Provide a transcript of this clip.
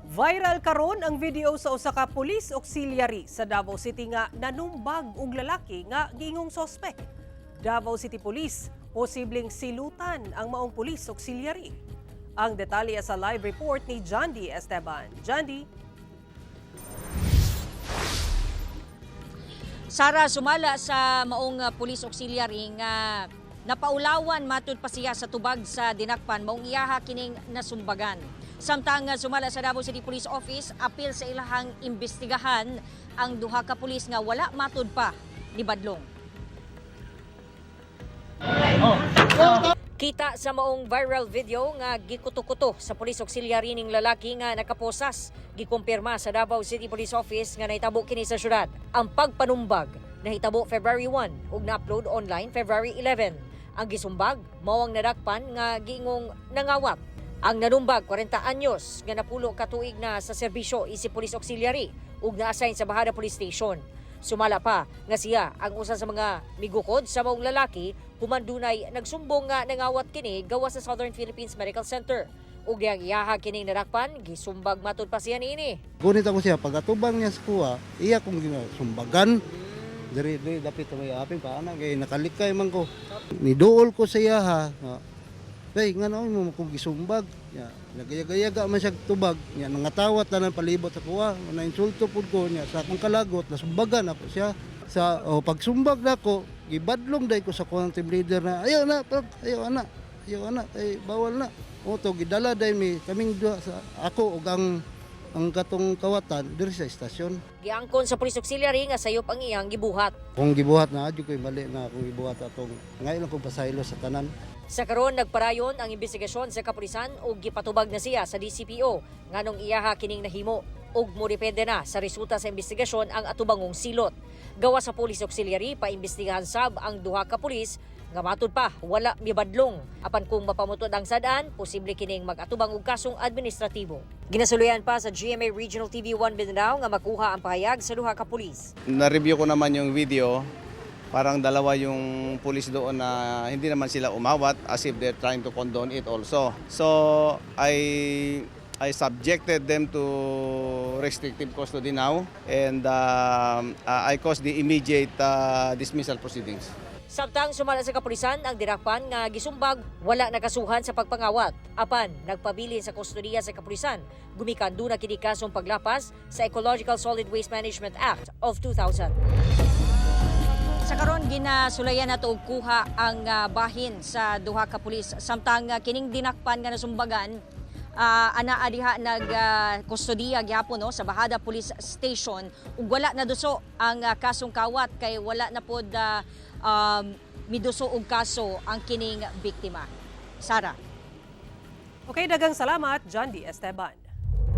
Viral karon ang video sa usa ka police auxiliary sa Davao City nga nanumbag og lalaki nga giingong suspect. Davao City Police, posibleng silutan ang maong police auxiliary. Ang detalye sa live report ni Jandy Esteban. Jandy? Sara, sumala sa maong police auxiliary nga napaulawan matud pa siya sa tubag sa dinakpan, maong iyaha kining nasumbagan. Samtang sumala sa Davao City Police Office, apil sa ilahang imbestigahan ang duha ka pulis nga wala matud pa ni Badlong. Kita sa maong viral video nga gikuto-kuto sa police auxiliary ning lalaki nga nakaposas. Gikumpirma sa Davao City Police Office nga nahitabo kini sa syudad. Ang pagpanumbag nahitabo February 1 ug na-upload online February 11. Ang gisumbag mao ang nadakpan nga giingong nangawat. Ang nanumbag, 40 anyos, nga napulo ka tuig na sa serbisyo isip police auxiliary ug na-assign sa Bajada Police Station. Sumala pa nga siya ang usa sa mga migukod sa maong lalaki human dunay nagsumbong nga nangawat kini gawas sa Southern Philippines Medical Center. Ug diyang iyaha kining nadakpan, gisumbag matud pa siya niini. Gunit ako siya, pag-atubang niya sa kuha, iya kong ginasumbagan. Diri, diri, dapit may aping pa, ana, kay nakalikay man ko. Niduol ko sa iya ha. Kay, nga naon mo kong gisumbag. Ya, nagayagayaga man siya tubag. Ya, nangatawat tanan palibot sa kuha. Na insulto pud ko niya sa akong kalagot, nasumbagan ako siya. Sa oh, pagsumbag nako, gibadlong day ko sa kuhang team leader na ayaw na, prog, ayaw na. Ayaw na, ay bawal na. O to gidala day mi kaming duha sa ako ug ang katong kawatan diri sa istasyon. Giangkon sa police auxiliary nga sayop ang iyang gibuhat. Kung gibuhat na adyo ko'y mali na akong gibuhat atong ngayon lang kong pasaylo sa tanan. Sa karon, nagparayon ang investigasyon sa kapulisan ug gipatubag na siya sa DCPO nganong iyaha kining nahimo ug modepende na sa resulta sa investigasyon ang atubangong silot. Gawa sa police auxiliary, paimbestigahan sab ang duha ka pulis nga matud pa wala mibadlong. Apan kung mapamutod ang sad-an, posible kining mag-atubang og kasong administratibo. Ginasuluyan pa sa GMA Regional TV 1 Mindanao nga makuha ang pahayag sa duha ka pulis. Na-review ko naman yung video, parang dalawa yung pulis doon na hindi naman sila umawat, as if they're trying to condone it also. So, I subjected them to restrictive custody now and I caused the immediate dismissal proceedings. Samtang sumala sa kapulisan, ang dinakpan nga gisumbag wala nakasuhan sa pagpangawat. Apan nagpabilin sa kustodiya sa kapulisan gumikan duna kini kasong paglapas sa Ecological Solid Waste Management Act of 2000. Sa karon, ginasulayan nato og kuha ang bahin sa duha ka pulis, samtang kining dinakpan nga nasumbagan anaa diha nag kustodiya gyapon, no, sa Bajada Police Station ug wala na duso ang kasong kawat kay wala na pod miduso og kaso ang kining biktima. Sara. Okay, daghang salamat, Jandy Esteban.